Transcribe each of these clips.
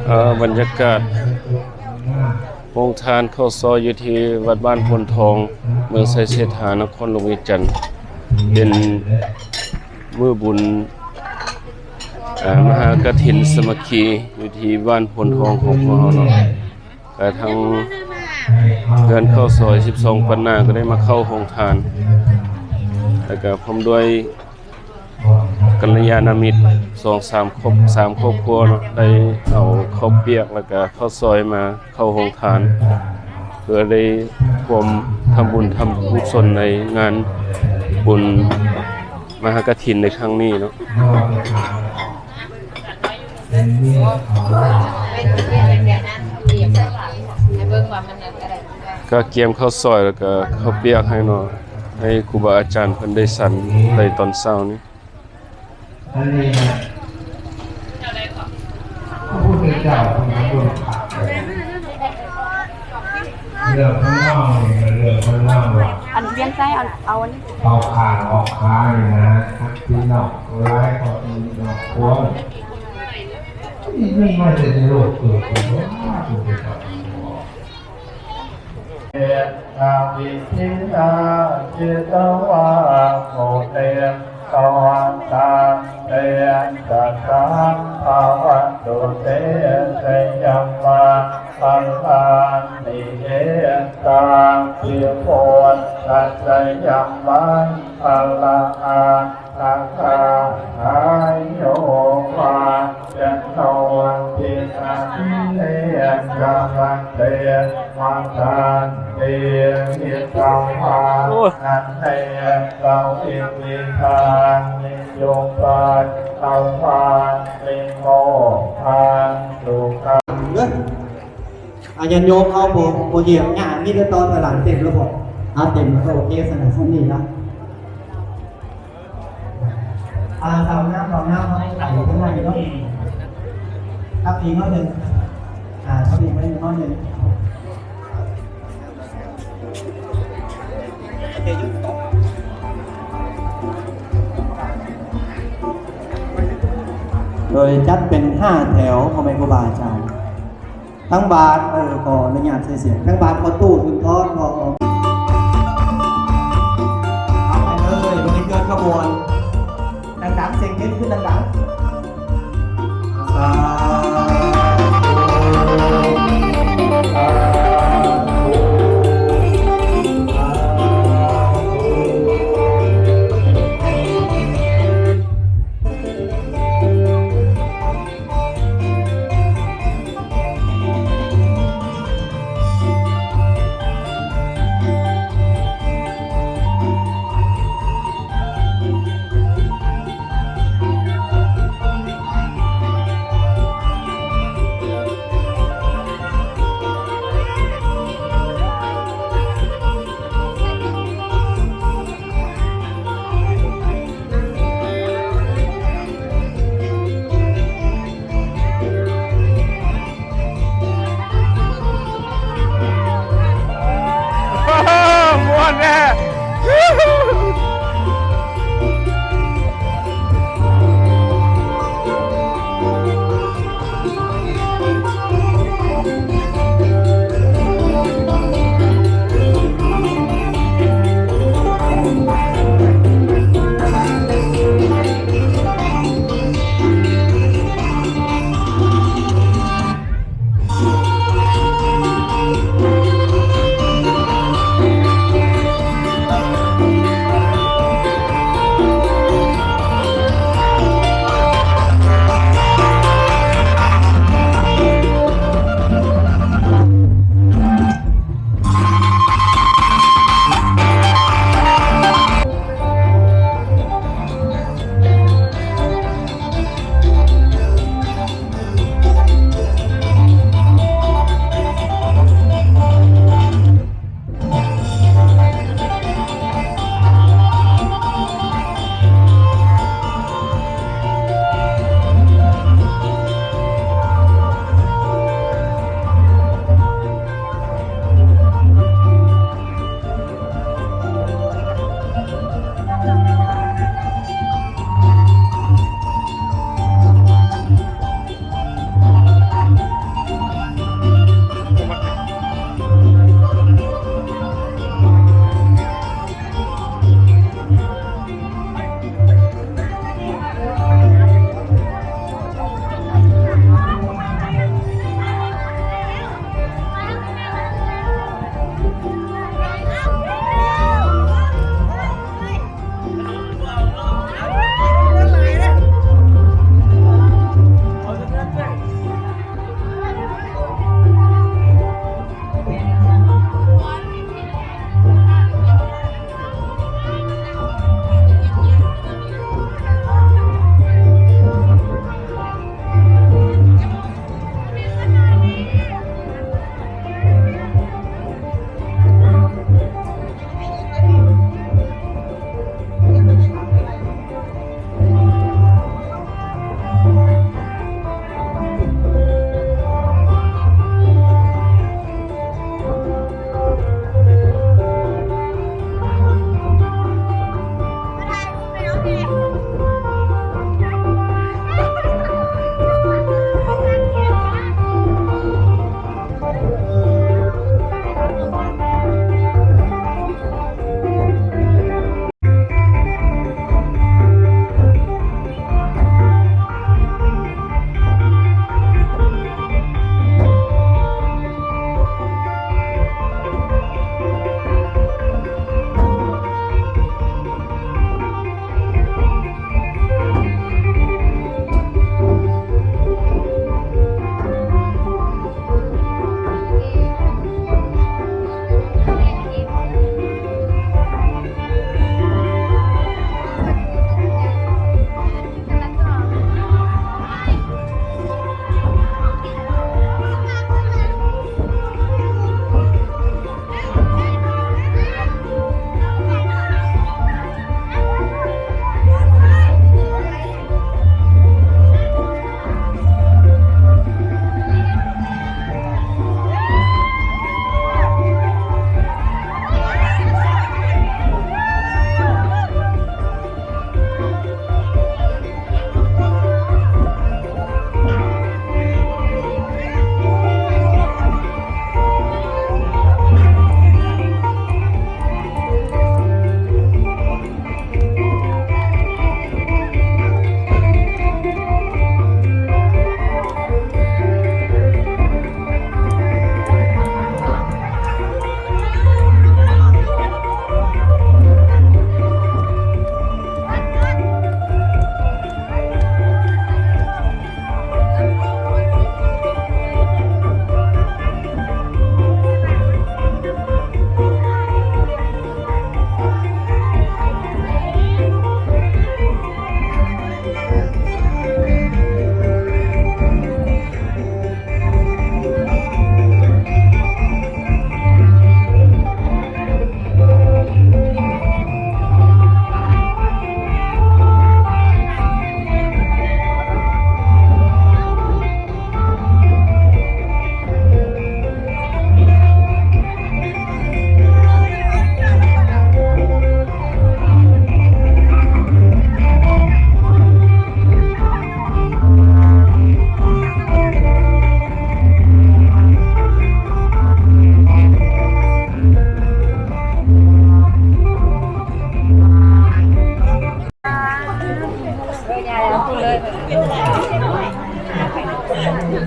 ເອີ ບັນຍາກາດໂຮງທານເຂົ້າຊອຍຢູ່ທີ່ວັດບ້ານໂພນທອງ ເມືອງໄຊເສດຖາ ນະຄອນຫຼວງວຽງຈັນ ເປັນມື້ບຸນ ເອີ ມະຫາກະຖິນສາມັກຄີ ຢູ່ທີ່ບ້ານໂພນທອງຂອງພວກເຮົາເນາະ. ກະທັງເຮືອນເຂົ້າຊອຍສິບສອງປັນນາ ກະໄດ້ມາເຂົ້າໂຮງທານ ແລ້ວກະພ້ອມດ້ວຍກັນລະຍານະມິດ ສອງສາມຄອບ ສາມຄອບຄົວເນາະ ໄດ້ເອົາເຂົ້າປຽກ ແລ້ວກະເຂົ້າຊອຍມາເຂົ້າໂຮງທານ ເພື່ອໄດ້ຮ່ວມທຳບຸນທຳກຸສົນໃນງານບຸນມະຫາກະຖິນໃນຄັ້ງນີ້ເນາະ. ກະກຽມເຂົ້າຊອຍ ແລ້ວກະເຂົ້າປຽກໃຫ້ເນາະ ໃຫ້ຄູບາອາຈານເພິ່ນໄດ້ສັນໄປຕອນເຊົ້ານີ້. ອັນນີ້ນະ ພະພຸດທະເຈົ້າເພິ່ນກໍບໍ່ໄດ້ພັກເລີຍ ເລື່ອງຂອງເຮົານີ້ມັນເລື່ອງຂອງເຮົາວ່າ ອັນວຽງໄຊເອົາ ເອົາອັນນີ້ ເອົາຂ້າງອອກຂານີ້ນະ ພີ່ນ້ອງຫຼາຍກໍເປັນດອກຄວາມ ນີ້ມັນມາແຕ່ໃນໂລກເກີດຂຶ້ນບໍ່ ພະພຸດທະເຈົ້າ ເອ ອະວິຊຊາ ຈິດຕະວາ ມຸນີ ສະວັດທັງ ເຕ ຊະຕັງ ພະວັນຕຸ ເຕ ຊະຍັງ ມັງຄະລານິ ເອ ຕາປິ ພຸດທັດສະ ຍະມັງຄະລາ ອາ ທະກະ ຫາຍຸ ວັນ ຈະໂນ ທິ ອະພິເລກະ ພັນເຕ ມະທັນຕິ ວິສະວາ ໂອ້ຍ ອັນເນ ກະ ວິວິທານິ ຈຸປັດຕະວາ ວິໂມກຂັນຕຸກະ ອາ ຍາດໂຍມເຮົາບໍ່ ບໍ່ຢຽບຫຍ້າ ມີແຕ່ຕອນຖອຍຫຼັງເຕັມແລ້ວບໍ່? ອາ ເຕັມແລ້ວ ໂອເຄ ຊັ້ນນະ ສ່ຳນີ້ລະ. ອາ ສາວງາມ ສາວງາມ ເຮົາໄປທາງໃນເນາະ ທັບອີກໜ້ອຍໜຶ່ງ ອາ ທັບອີກໜ້ອຍໜຶ່ງ. ໂດຍຈັດເປັນຫ້າແຖວ ພໍ່ແມ່ຄູບາອາຈານ. ທັງບາດ ເອີ ຂໍອະນຸຍາດໃຊ້ສຽງ ທັງບາດພໍ່ຕູ້ສຸນທອນ ພໍ່ ເອົາໄປເລີຍ ວັນນີ້ເຄື່ອນຂະບວນ ດັງໆ ສຽງເຮັດຂຶ້ນດັງໆ. ສາທຸ ສາທຸ.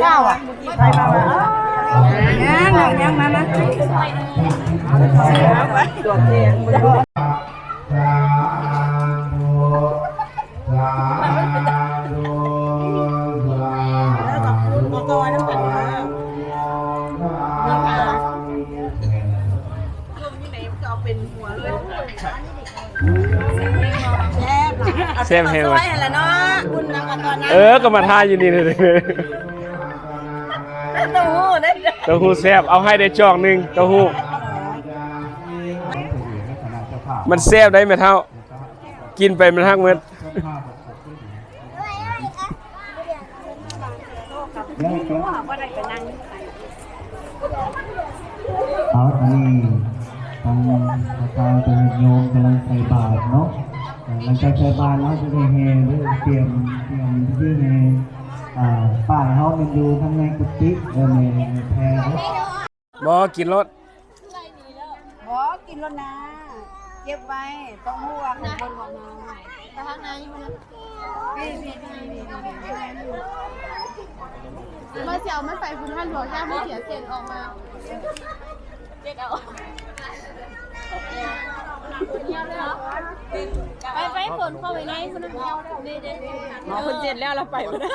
ເຊົ້າອ່ະ ໄປມາວ່າ ຍັງ ຍັງ ມາ ມາ. ສາທຸ ສາທຸ ສາທຸ ແຊບແຮງວ່ະ ເອີ ກໍມາຖ່າຍຢູ່ນີ້ເລີຍ ເຕົ້າຫູ້ເດ້ ເຕົ້າຫູ້ແຊບ ເອົາໃຫ້ໄດ້ຈອກໜຶ່ງ ເຕົ້າຫູ້ ມັນແຊບໄດ໋ແມ່ເຖົ້າ ກິນໄປມັນຮັກໝົດ. ເອົາ ຕອນນີ້ທາງພະເຈົ້າ ທາງຍາດໂຍມກຳລັງໃສ່ບາດເນາະ. ເອີ ຫຼັງຈາກໃສ່ບາດແລ້ວຈະໄດ້ແຫ່ເດີ ຕຽມ ຕຽມທີ່ແຫ່ ອ່າ ປ້າຍເຮົາແມ່ນຢູ່ທາງໃນກຸຕິ ເອີ ແມ່ ແມ່ແພເດີ. ບໍ່ ກິນໂລດ ບໍ່ ກິນໂລດນາ ເກັບໄວ້ ຕ້ອງຮູ້ວ່າຂອງເພິ່ນຂອງເຮົາ ໄປທາງໃນພຸ້ນນະ ມາຊິເອົາມັນໄປພຸ້ນ ທ່ານຫຼວງ ຢ້ານມັນເສຍເສັ້ນອອກມາ ເກັບເອົາ ໄປ ໄປ ຂົນເຂົ້າໄປໃນພຸ້ນນະ ເອົາເດ້ ເອົາ ເພິ່ນເສັດແລ້ວລະໄປພຸ້ນນະ.